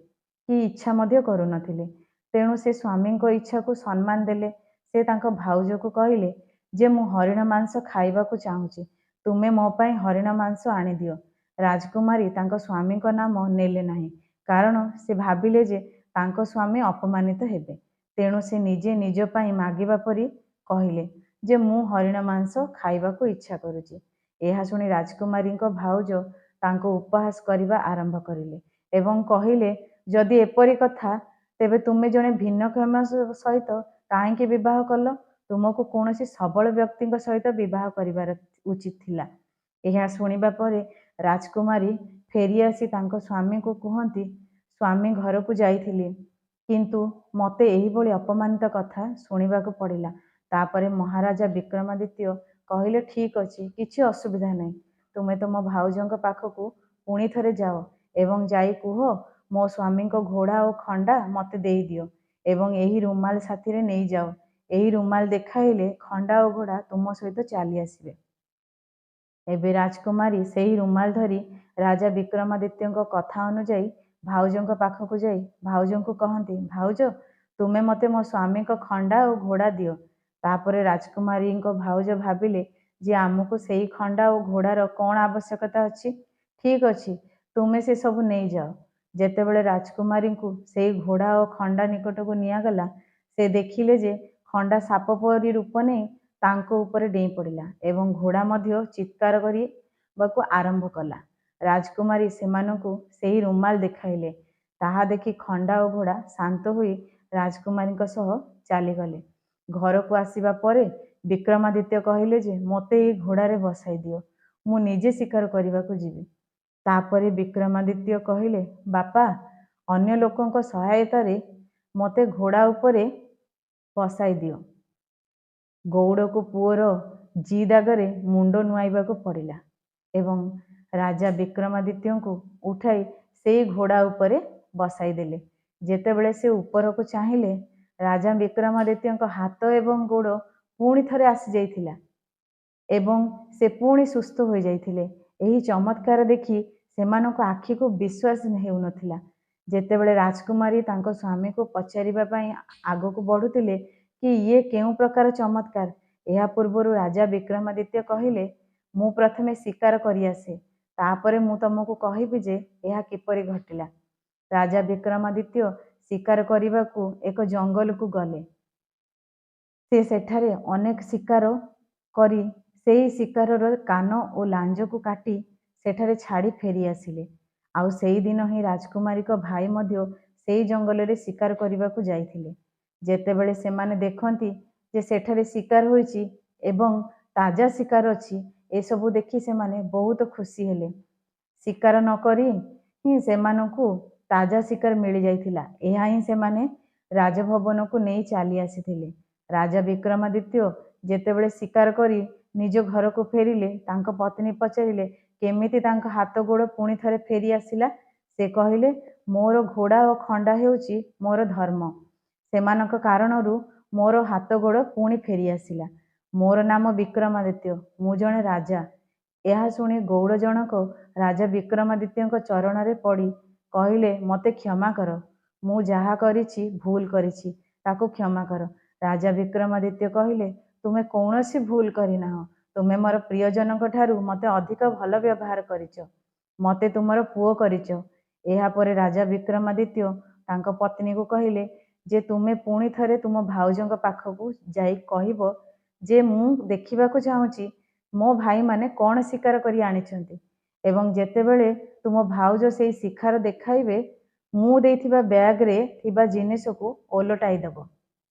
କି ଇଚ୍ଛା ମଧ୍ୟ କରୁନଥିଲେ। ତେଣୁ ସେ ସ୍ୱାମୀଙ୍କ ଇଚ୍ଛାକୁ ସମ୍ମାନ ଦେଲେ। ସେ ତାଙ୍କ ଭାଉଜକୁ କହିଲେ ଯେ ମୁଁ ହରିଣ ମାଂସ ଖାଇବାକୁ ଚାହୁଁଛି, ତୁମେ ମୋ ପାଇଁ ହରିଣ ମାଂସ ଆଣିଦିଅ। ରାଜକୁମାରୀ ତାଙ୍କ ସ୍ୱାମୀଙ୍କ ନାମ ନେଲେ ନାହିଁ, କାରଣ ସେ ଭାବିଲେ ଯେ ତାଙ୍କ ସ୍ୱାମୀ ଅପମାନିତ ହେବେ। ତେଣୁ ସେ ନିଜେ ନିଜ ପାଇଁ ମାଗିବା ପରି କହିଲେ ଯେ ମୁଁ ହରିଣ ମାଂସ ଖାଇବାକୁ ଇଚ୍ଛା କରୁଛି। ଏହା ଶୁଣି ରାଜକୁମାରୀଙ୍କ ଭାଉଜ ତାଙ୍କୁ ଉପହାସ କରିବା ଆରମ୍ଭ କରିଲେ ଏବଂ କହିଲେ, ଯଦି ଏପରି କଥା, ତେବେ ତୁମେ ଜଣେ ଭିନ୍ନକ୍ଷମ ସହିତ କାହିଁକି ବିବାହ କଲ? ତୁମକୁ କୌଣସି ସବଳ ବ୍ୟକ୍ତିଙ୍କ ସହିତ ବିବାହ କରିବାର ଉଚିତ ଥିଲା। ଏହା ଶୁଣିବା ପରେ ରାଜକୁମାରୀ ଫେରିଆସି ତାଙ୍କ ସ୍ୱାମୀଙ୍କୁ କୁହନ୍ତି, ସ୍ୱାମୀ, ଘରକୁ ଯାଇଥିଲି, କିନ୍ତୁ ମୋତେ ଏହିଭଳି ଅପମାନିତ କଥା ଶୁଣିବାକୁ ପଡ଼ିଲା। ତାପରେ ମହାରାଜା ବିକ୍ରମାଦିତ୍ୟ କହିଲେ, ଠିକ୍ ଅଛି, କିଛି ଅସୁବିଧା ନାହିଁ। ତୁମେ ତୁମ ଭାଉଜଙ୍କ ପାଖକୁ ପୁଣି ଥରେ ଯାଅ ଏବଂ ଯାଇ କୁହ, ମୋ ସ୍ୱାମୀଙ୍କ ଘୋଡ଼ା ଓ ଖଣ୍ଡା ମୋତେ ଦେଇଦିଅ ଏବଂ ଏହି ରୁମାଲ ସାଥିରେ ନେଇଯାଅ। ଏହି ରୁମାଲ ଦେଖାଇଲେ ଖଣ୍ଡା ଓ ଘୋଡ଼ା ତୁମ ସହିତ ଚାଲି ଆସିବେ। ଏବେ ରାଜକୁମାରୀ ସେହି ରୁମାଲ ଧରି ରାଜା ବିକ୍ରମାଦିତ୍ୟଙ୍କ କଥା ଅନୁଯାୟୀ ଭାଉଜଙ୍କ ପାଖକୁ ଯାଇ ଭାଉଜଙ୍କୁ କହନ୍ତି, ଭାଉଜ, ତୁମେ ମୋତେ ମୋ ସ୍ୱାମୀଙ୍କ ଖଣ୍ଡା ଓ ଘୋଡ଼ା ଦିଅ। ତାପରେ ରାଜକୁମାରୀଙ୍କ ଭାଉଜ ଭାବିଲେ ଯେ ଆମକୁ ସେଇ ଖଣ୍ଡା ଓ ଘୋଡ଼ାର କ'ଣ ଆବଶ୍ୟକତା ଅଛି? ଠିକ୍ ଅଛି, ତୁମେ ସେ ସବୁ ନେଇଯାଅ। ଯେତେବେଳେ ରାଜକୁମାରୀଙ୍କୁ ସେଇ ଘୋଡ଼ା ଓ ଖଣ୍ଡା ନିକଟକୁ ନିଆଗଲା, ସେ ଦେଖିଲେ ଯେ ଖଣ୍ଡା ସାପ ପରି ରୂପ ନେଇ ତାଙ୍କ ଉପରେ ଡେଇଁ ପଡ଼ିଲା ଏବଂ ଘୋଡ଼ା ମଧ୍ୟ ଚିତ୍କାର କରିବାକୁ ଆରମ୍ଭ କଲା। ରାଜକୁମାରୀ ସେମାନଙ୍କୁ ସେହି ରୁମାଲ ଦେଖାଇଲେ। ତାହା ଦେଖି ଖଣ୍ଡା ଓ ଘୋଡ଼ା ଶାନ୍ତ ହୋଇ ରାଜକୁମାରୀଙ୍କ ସହ ଚାଲିଗଲେ। ଘରକୁ ଆସିବା ପରେ ବିକ୍ରମାଦିତ୍ୟ କହିଲେ ଯେ ମୋତେ ଏହି ଘୋଡ଼ାରେ ବସାଇ ଦିଅ, ମୁଁ ନିଜେ ଶିକାର କରିବାକୁ ଯିବି। ତାପରେ ବିକ୍ରମାଦିତ୍ୟ କହିଲେ, ବାପା, ଅନ୍ୟ ଲୋକଙ୍କ ସହାୟତାରେ ମୋତେ ଘୋଡ଼ା ଉପରେ ବସାଇ ଦିଅ। ଗଉଡ଼କୁ ପୁଅର ଜିଦ୍ ଆଗରେ ମୁଣ୍ଡ ନୁଆଁଇବାକୁ ପଡ଼ିଲା ଏବଂ ରାଜା ବିକ୍ରମାଦିତ୍ୟଙ୍କୁ ଉଠାଇ ସେଇ ଘୋଡ଼ା ଉପରେ ବସାଇ ଦେଲେ। ଯେତେବେଳେ ସେ ଉପରକୁ ଚାହିଁଲେ, ରାଜା ବିକ୍ରମାଦିତ୍ୟଙ୍କ ହାତ ଏବଂ ଗୋଡ଼ ପୁଣି ଥରେ ଆସିଯାଇଥିଲା ଏବଂ ସେ ପୁଣି ସୁସ୍ଥ ହୋଇଯାଇଥିଲେ। ଏହି ଚମତ୍କାର ଦେଖି ସେମାନଙ୍କ ଆଖିକୁ ବିଶ୍ୱାସ ହେଉନଥିଲା। ଯେତେବେଳେ ରାଜକୁମାରୀ ତାଙ୍କ ସ୍ୱାମୀକୁ ପଚାରିବା ପାଇଁ ଆଗକୁ ବଢ଼ୁଥିଲେ କି ଇଏ କେଉଁ ପ୍ରକାର ଚମତ୍କାର, ଏହା ପୂର୍ବରୁ ରାଜା ବିକ୍ରମାଦିତ୍ୟ କହିଲେ, ମୁଁ ପ୍ରଥମେ ଶିକାର କରିଆସେ, ତାପରେ ମୁଁ ତମକୁ କହିବି ଯେ ଏହା କିପରି ଘଟିଲା। ରାଜା ବିକ୍ରମାଦିତ୍ୟ ଶିକାର କରିବାକୁ ଏକ ଜଙ୍ଗଲକୁ ଗଲେ। ସେ ସେଠାରେ ଅନେକ ଶିକାର କରି ସେହି ଶିକାରର କାନ ଓ ଲାଞ୍ଜକୁ କାଟି ସେଠାରେ ଛାଡ଼ି ଫେରିଆସିଲେ। ଆଉ ସେଇଦିନ ହିଁ ରାଜକୁମାରୀଙ୍କ ଭାଇ ମଧ୍ୟ ସେଇ ଜଙ୍ଗଲରେ ଶିକାର କରିବାକୁ ଯାଇଥିଲେ। ଯେତେବେଳେ ସେମାନେ ଦେଖନ୍ତି ଯେ ସେଠାରେ ଶିକାର ହୋଇଛି ଏବଂ ତାଜା ଶିକାର ଅଛି, ଏସବୁ ଦେଖି ସେମାନେ ବହୁତ ଖୁସି ହେଲେ। ଶିକାର ନ କରି ହିଁ ସେମାନଙ୍କୁ ତାଜା ଶିକାର ମିଳିଯାଇଥିଲା। ଏହା ହିଁ ସେମାନେ ରାଜଭବନକୁ ନେଇ ଚାଲି ଆସିଥିଲେ। ରାଜା ବିକ୍ରମାଦିତ୍ୟ ଯେତେବେଳେ ଶିକାର କରି ନିଜ ଘରକୁ ଫେରିଲେ, ତାଙ୍କ ପତ୍ନୀ ପଚାରିଲେ କେମିତି ତାଙ୍କ ହାତ ଗୋଡ଼ ପୁଣି ଥରେ ଫେରି ଆସିଲା। ସେ କହିଲେ, ମୋର ଘୋଡ଼ା ଓ ଖଣ୍ଡା ହେଉଛି ମୋର ଧର୍ମ। ସେମାନଙ୍କ କାରଣରୁ ମୋର ହାତ ଗୋଡ଼ ପୁଣି ଫେରି ଆସିଲା। ମୋର ନାମ ବିକ୍ରମାଦିତ୍ୟ, ମୁଁ ଜଣେ ରାଜା। ଏହା ଶୁଣି ଗଉଡ଼ ଜଣକ ରାଜା ବିକ୍ରମାଦିତ୍ୟଙ୍କ ଚରଣରେ ପଡ଼ି କହିଲେ, ମୋତେ କ୍ଷମା କର, ମୁଁ ଯାହା କରିଛି ଭୁଲ କରିଛି, ତାକୁ କ୍ଷମା କର। ରାଜା ବିକ୍ରମାଦିତ୍ୟ କହିଲେ, ତୁମେ କୌଣସି ଭୁଲ କରିନାହଁ। ତୁମେ ମୋର ପ୍ରିୟଜନଙ୍କ ଠାରୁ ମୋତେ ଅଧିକ ଭଲ ବ୍ୟବହାର କରିଛ, ମୋତେ ତୁମର ପୁଅ କରିଛ। ଏହାପରେ ରାଜା ବିକ୍ରମାଦିତ୍ୟ ତାଙ୍କ ପତ୍ନୀକୁ କହିଲେ ଯେ ତୁମେ ପୁଣି ଥରେ ତୁମ ଭାଉଜଙ୍କ ପାଖକୁ ଯାଇ କହିବ ଯେ ମୁଁ ଦେଖିବାକୁ ଚାହୁଁଛି ମୋ ଭାଇମାନେ କ'ଣ ଶିକାର କରି ଆଣିଛନ୍ତି, ଏବଂ ଯେତେବେଳେ ତୁମ ଭାଉଜ ସେଇ ଶିକାର ଦେଖାଇବେ, ମୁଁ ଦେଇଥିବା ବ୍ୟାଗରେ ଥିବା ଜିନିଷକୁ ଓଲଟାଇ ଦେବ।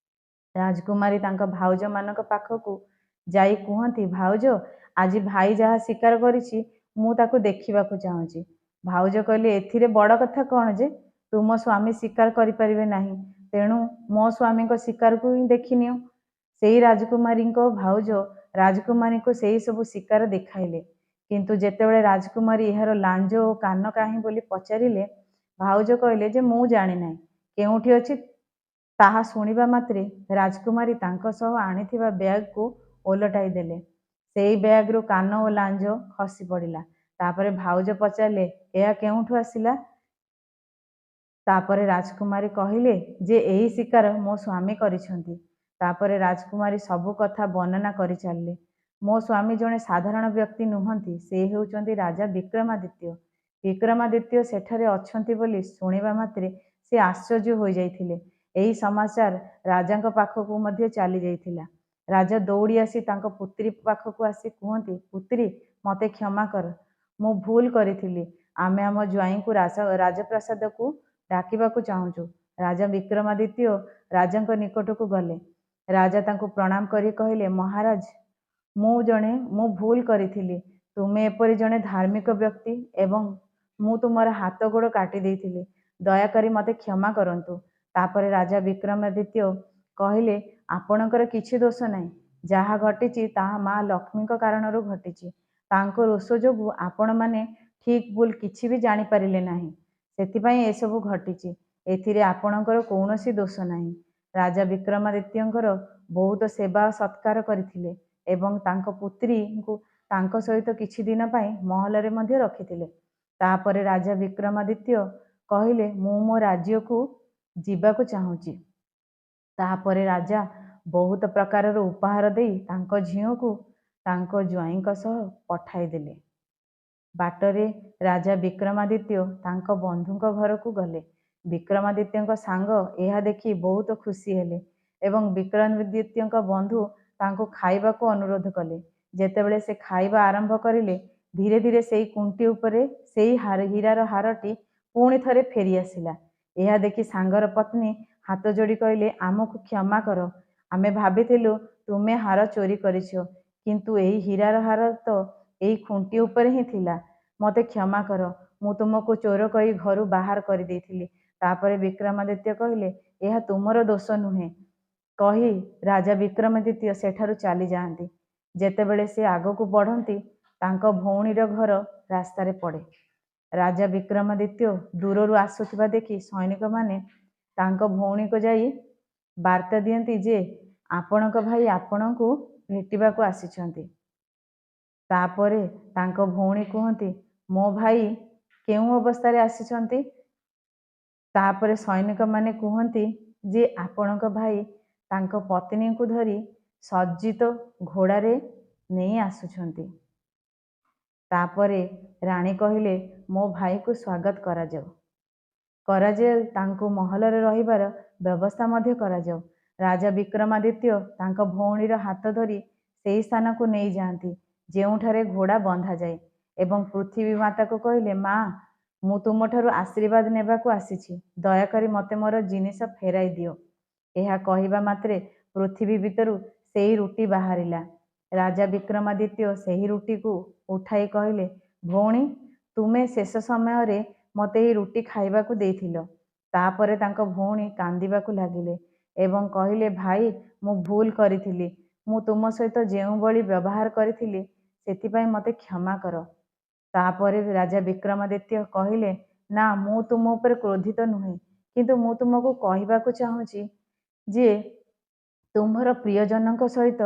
ରାଜକୁମାରୀ ତାଙ୍କ ଭାଉଜମାନଙ୍କ ପାଖକୁ ଯାଇ କୁହନ୍ତି, ଭାଉଜ, ଆଜି ଭାଇ ଯାହା ଶିକାର କରିଛି ମୁଁ ତାକୁ ଦେଖିବାକୁ ଚାହୁଁଛି। ଭାଉଜ କହିଲେ, ଏଥିରେ ବଡ଼ କଥା କ'ଣ ଯେ ତୁମ ସ୍ୱାମୀ ଶିକାର କରିପାରିବେ ନାହିଁ, ତେଣୁ ମୋ ସ୍ୱାମୀଙ୍କ ଶିକାରକୁ ହିଁ ଦେଖିନିଅ। ସେଇ ରାଜକୁମାରୀଙ୍କ ଭାଉଜ ରାଜକୁମାରୀଙ୍କୁ ସେଇ ସବୁ ଶିକାର ଦେଖାଇଲେ। କିନ୍ତୁ ଯେତେବେଳେ ରାଜକୁମାରୀ ଏହାର ଲାଞ୍ଜ ଓ କାନ କାହିଁ ବୋଲି ପଚାରିଲେ, ଭାଉଜ କହିଲେ ଯେ ମୁଁ ଜାଣିନାହିଁ କେଉଁଠି ଅଛି। ତାହା ଶୁଣିବା ମାତ୍ରେ ରାଜକୁମାରୀ ତାଙ୍କ ସହ ଆଣିଥିବା ବ୍ୟାଗକୁ ଓଲଟାଇ ଦେଲେ। ସେଇ ବ୍ୟାଗରୁ କାନ ଓ ଲାଞ୍ଜ ଖସି ପଡ଼ିଲା। ତାପରେ ଭାଉଜ ପଚାରିଲେ, ଏହା କେଉଁଠୁ ଆସିଲା? ତାପରେ ରାଜକୁମାରୀ କହିଲେ ଯେ ଏହି ଶିକାର ମୋ ସ୍ୱାମୀ କରିଛନ୍ତି। ତାପରେ ରାଜକୁମାରୀ ସବୁ କଥା ବର୍ଣ୍ଣନା କରି ଚାଲିଲେ। ମୋ ସ୍ୱାମୀ ଜଣେ ସାଧାରଣ ବ୍ୟକ୍ତି ନୁହନ୍ତି, ସେ ହେଉଛନ୍ତି ରାଜା ବିକ୍ରମାଦିତ୍ୟ। ବିକ୍ରମାଦିତ୍ୟ ସେଠାରେ ଅଛନ୍ତି ବୋଲି ଶୁଣିବା ମାତ୍ରେ ସେ ଆଶ୍ଚର୍ଯ୍ୟ ହୋଇଯାଇଥିଲେ। ଏହି ସମାଚାର ରାଜାଙ୍କ ପାଖକୁ ମଧ୍ୟ ଚାଲି ଯାଇଥିଲା। ରାଜା ଦୌଡ଼ି ଆସି ତାଙ୍କ ପୁତ୍ରୀ ପାଖକୁ ଆସି କୁହନ୍ତି, ପୁତ୍ରୀ, ମୋତେ କ୍ଷମା କର, ମୁଁ ଭୁଲ କରିଥିଲି। ଆମେ ଆମ ଜ୍ୱାଇଁଙ୍କୁ ରାଜପ୍ରାସାଦକୁ ଡାକିବାକୁ ଚାହୁଁଛୁ। ରାଜା ବିକ୍ରମାଦିତ୍ୟ ରାଜାଙ୍କ ନିକଟକୁ ଗଲେ। ରାଜା ତାଙ୍କୁ ପ୍ରଣାମ କରି କହିଲେ, ମହାରାଜ, ମୁଁ ଭୁଲ କରିଥିଲି। ତୁମେ ଏପରି ଜଣେ ଧାର୍ମିକ ବ୍ୟକ୍ତି ଏବଂ ମୁଁ ତୁମର ହାତ ଗୋଡ଼ କାଟି ଦେଇଥିଲି। ଦୟାକରି ମୋତେ କ୍ଷମା କରନ୍ତୁ। ତାପରେ ରାଜା ବିକ୍ରମାଦିତ୍ୟ କହିଲେ, ଆପଣଙ୍କର କିଛି ଦୋଷ ନାହିଁ। ଯାହା ଘଟିଛି ତାହା ମା ଲକ୍ଷ୍ମୀଙ୍କ କାରଣରୁ ଘଟିଛି। ତାଙ୍କ ରୋଷ ଯୋଗୁଁ ଆପଣମାନେ ଠିକ୍ ଭୁଲ କିଛି ବି ଜାଣିପାରିଲେ ନାହିଁ, ସେଥିପାଇଁ ଏସବୁ ଘଟିଛି। ଏଥିରେ ଆପଣଙ୍କର କୌଣସି ଦୋଷ ନାହିଁ। ରାଜା ବିକ୍ରମାଦିତ୍ୟଙ୍କର ବହୁତ ସେବା ସତ୍କାର କରିଥିଲେ ଏବଂ ତାଙ୍କ ପୁତ୍ରୀଙ୍କୁ ତାଙ୍କ ସହିତ କିଛି ଦିନ ପାଇଁ ମହଲରେ ମଧ୍ୟ ରଖିଥିଲେ। ତାପରେ ରାଜା ବିକ୍ରମାଦିତ୍ୟ କହିଲେ, ମୁଁ ମୋ ରାଜ୍ୟକୁ ଯିବାକୁ ଚାହୁଁଛି। ତାପରେ ରାଜା ବହୁତ ପ୍ରକାରର ଉପହାର ଦେଇ ତାଙ୍କ ଝିଅକୁ ତାଙ୍କ ଜ୍ୱାଇଁଙ୍କ ସହ ପଠାଇଦେଲେ। ବାଟରେ ରାଜା ବିକ୍ରମାଦିତ୍ୟ ତାଙ୍କ ବନ୍ଧୁଙ୍କ ଘରକୁ ଗଲେ। ବିକ୍ରମାଦିତ୍ୟଙ୍କ ସାଙ୍ଗ ଏହା ଦେଖି ବହୁତ ଖୁସି ହେଲେ ଏବଂ ବିକ୍ରମାଦିତ୍ୟଙ୍କ ବନ୍ଧୁ ତାଙ୍କୁ ଖାଇବାକୁ ଅନୁରୋଧ କଲେ। ଯେତେବେଳେ ସେ ଖାଇବା ଆରମ୍ଭ କରିଲେ, ଧୀରେ ଧୀରେ ସେଇ ଖୁଣ୍ଟି ଉପରେ ସେଇ ହୀରାର ହାରଟି ପୁଣି ଥରେ ଫେରି ଆସିଲା। ଏହା ଦେଖି ସାଙ୍ଗର ପତ୍ନୀ ହାତ ଯୋଡ଼ି କହିଲେ, ଆମକୁ କ୍ଷମା କର, ଆମେ ଭାବିଥିଲୁ ତୁମେ ହାର ଚୋରି କରିଛ, କିନ୍ତୁ ଏହି ହୀରାର ହାର ତ ଏଇ ଖୁଣ୍ଟି ଉପରେ ହିଁ ଥିଲା। ମୋତେ କ୍ଷମା କର, ମୁଁ ତୁମକୁ ଚୋର କହି ଘରୁ ବାହାର କରିଦେଇଥିଲି। ତାପରେ ବିକ୍ରମାଦିତ୍ୟ କହିଲେ, ଏହା ତୁମର ଦୋଷ ନୁହେଁ। କହି ରାଜା ବିକ୍ରମାଦିତ୍ୟ ସେଠାରୁ ଚାଲିଯାଆନ୍ତି। ଯେତେବେଳେ ସେ ଆଗକୁ ବଢ଼ନ୍ତି, ତାଙ୍କ ଭଉଣୀର ଘର ରାସ୍ତାରେ ପଡ଼େ। ରାଜା ବିକ୍ରମାଦିତ୍ୟ ଦୂରରୁ ଆସୁଥିବା ଦେଖି ସୈନିକମାନେ ତାଙ୍କ ଭଉଣୀକୁ ଯାଇ ବାର୍ତ୍ତା ଦିଅନ୍ତି ଯେ ଆପଣଙ୍କ ଭାଇ ଆପଣଙ୍କୁ ଭେଟିବାକୁ ଆସିଛନ୍ତି। ତାପରେ ତାଙ୍କ ଭଉଣୀ କୁହନ୍ତି, ମୋ ଭାଇ କେଉଁ ଅବସ୍ଥାରେ ଆସିଛନ୍ତି? ତାପରେ ସୈନିକମାନେ କୁହନ୍ତି ଯେ ଆପଣଙ୍କ ଭାଇ ତାଙ୍କ ପତ୍ନୀଙ୍କୁ ଧରି ସଜ୍ଜିତ ଘୋଡ଼ାରେ ନେଇ ଆସୁଛନ୍ତି। ତାପରେ ରାଣୀ କହିଲେ, ମୋ ଭାଇକୁ ସ୍ୱାଗତ କରାଯାଉ, ତାଙ୍କୁ ମହଲରେ ରହିବାର ବ୍ୟବସ୍ଥା ମଧ୍ୟ କରାଯାଉ। ରାଜା ବିକ୍ରମାଦିତ୍ୟ ତାଙ୍କ ଭଉଣୀର ହାତ ଧରି ସେହି ସ୍ଥାନକୁ ନେଇଯାଆନ୍ତି ଯେଉଁଠାରେ ଘୋଡ଼ା ବନ୍ଧାଯାଏ ଏବଂ ପୃଥିବୀ ମାତାକୁ କହିଲେ, ମା, ମୁଁ ତୁମଠାରୁ ଆଶୀର୍ବାଦ ନେବାକୁ ଆସିଛି, ଦୟାକରି ମୋତେ ମୋର ଜିନିଷ ଫେରାଇ ଦିଅ। ଏହା କହିବା ମାତ୍ରେ ପୃଥିବୀ ଭିତରୁ ସେଇ ରୁଟି ବାହାରିଲା। ରାଜା ବିକ୍ରମାଦିତ୍ୟ ସେହି ରୁଟିକୁ ଉଠାଇ କହିଲେ, ଭଉଣୀ, ତୁମେ ଶେଷ ସମୟରେ ମୋତେ ଏହି ରୁଟି ଖାଇବାକୁ ଦେଇଥିଲ। ତାପରେ ତାଙ୍କ ଭଉଣୀ କାନ୍ଦିବାକୁ ଲାଗିଲେ ଏବଂ କହିଲେ, ଭାଇ, ମୁଁ ଭୁଲ କରିଥିଲି। ମୁଁ ତୁମ ସହିତ ଯେଉଁଭଳି ବ୍ୟବହାର କରିଥିଲି ସେଥିପାଇଁ ମୋତେ କ୍ଷମା କର। ତାପରେ ରାଜା ବିକ୍ରମାଦିତ୍ୟ କହିଲେ, ନା, ମୁଁ ତୁମ ଉପରେ କ୍ରୋଧିତ ନୁହେଁ, କିନ୍ତୁ ମୁଁ ତୁମକୁ କହିବାକୁ ଚାହୁଁଛି ଯେ ତୁମ୍ଭର ପ୍ରିୟଜନଙ୍କ ସହିତ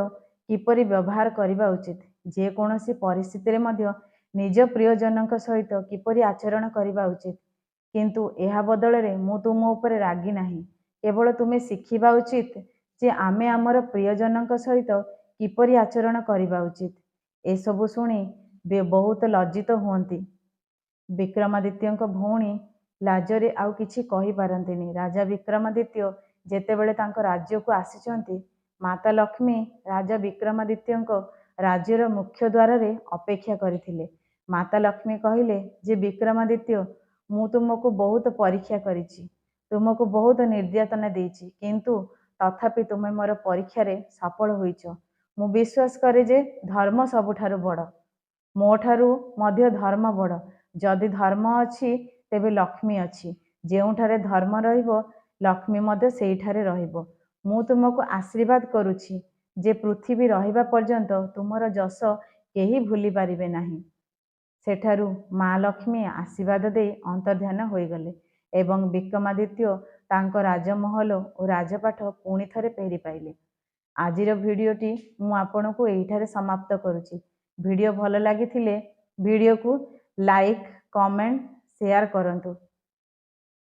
କିପରି ବ୍ୟବହାର କରିବା ଉଚିତ, ଯେକୌଣସି ପରିସ୍ଥିତିରେ ମଧ୍ୟ ନିଜ ପ୍ରିୟଜନଙ୍କ ସହିତ କିପରି ଆଚରଣ କରିବା ଉଚିତ। କିନ୍ତୁ ଏହା ବଦଳରେ ମୁଁ ତୁମ ଉପରେ ରାଗି ନାହିଁ। କେବଳ ତୁମେ ଶିଖିବା ଉଚିତ ଯେ ଆମେ ଆମର ପ୍ରିୟଜନଙ୍କ ସହିତ କିପରି ଆଚରଣ କରିବା ଉଚିତ। ଏସବୁ ଶୁଣି ବହୁତ ଲଜ୍ଜିତ ହୁଅନ୍ତି। ବିକ୍ରମାଦିତ୍ୟଙ୍କ ଭଉଣୀ ଲାଜରେ ଆଉ କିଛି କହିପାରନ୍ତିନି। ରାଜା ବିକ୍ରମାଦିତ୍ୟ ଯେତେବେଳେ ତାଙ୍କ ରାଜ୍ୟକୁ ଆସିଛନ୍ତି, ମାତା ଲକ୍ଷ୍ମୀ ରାଜା ବିକ୍ରମାଦିତ୍ୟଙ୍କ ରାଜ୍ୟର ମୁଖ୍ୟ ଦ୍ୱାରରେ ଅପେକ୍ଷା କରିଥିଲେ। ମାତା ଲକ୍ଷ୍ମୀ କହିଲେ ଯେ ବିକ୍ରମାଦିତ୍ୟ, ମୁଁ ତୁମକୁ ବହୁତ ପରୀକ୍ଷା କରିଛି, ତୁମକୁ ବହୁତ ନିର୍ଯାତନା ଦେଇଛି, କିନ୍ତୁ ତଥାପି ତୁମେ ମୋର ପରୀକ୍ଷାରେ ସଫଳ ହୋଇଛ। ମୁଁ ବିଶ୍ୱାସ କରେ ଯେ ଧର୍ମ ସବୁଠାରୁ ବଡ଼, ମୋ ଠାରୁ ମଧ୍ୟ ଧର୍ମ ବଡ଼। ଯଦି ଧର୍ମ ଅଛି ତେବେ ଲକ୍ଷ୍ମୀ ଅଛି। ଯେଉଁଠାରେ ଧର୍ମ ରହିବ, ଲକ୍ଷ୍ମୀ ମଧ୍ୟ ସେଇଠାରେ ରହିବ। ମୁଁ ତୁମକୁ ଆଶୀର୍ବାଦ କରୁଛି ଯେ ପୃଥିବୀ ରହିବା ପର୍ଯ୍ୟନ୍ତ ତୁମର ଯଶ କେହି ଭୁଲି ପାରିବେ ନାହିଁ। ସେଠାରୁ ମା ଲକ୍ଷ୍ମୀ ଆଶୀର୍ବାଦ ଦେଇ ଅନ୍ତର୍ଧ୍ୟାନ ହୋଇଗଲେ ଏବଂ ବିକ୍ରମାଦିତ୍ୟ ତାଙ୍କ ରାଜମହଲ ଓ ରାଜପାଠ ପୁଣି ଥରେ ଫେରି ପାଇଲେ। ଆଜିର ଭିଡ଼ିଓଟି ମୁଁ ଆପଣଙ୍କୁ ଏଇଠାରେ ସମାପ୍ତ କରୁଛି। ଭିଡ଼ିଓ ଭଲ ଲାଗିଥିଲେ ଭିଡ଼ିଓକୁ ଲାଇକ୍, କମେଣ୍ଟ, ସେୟାର କରନ୍ତୁ।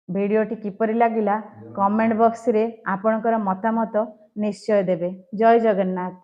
ଭିଡ଼ିଓଟି କିପରି ଲାଗିଲା କମେଣ୍ଟ ବକ୍ସରେ ଆପଣଙ୍କର ମତାମତ ନିଶ୍ଚୟ ଦେବେ। ଜୟ ଜଗନ୍ନାଥ।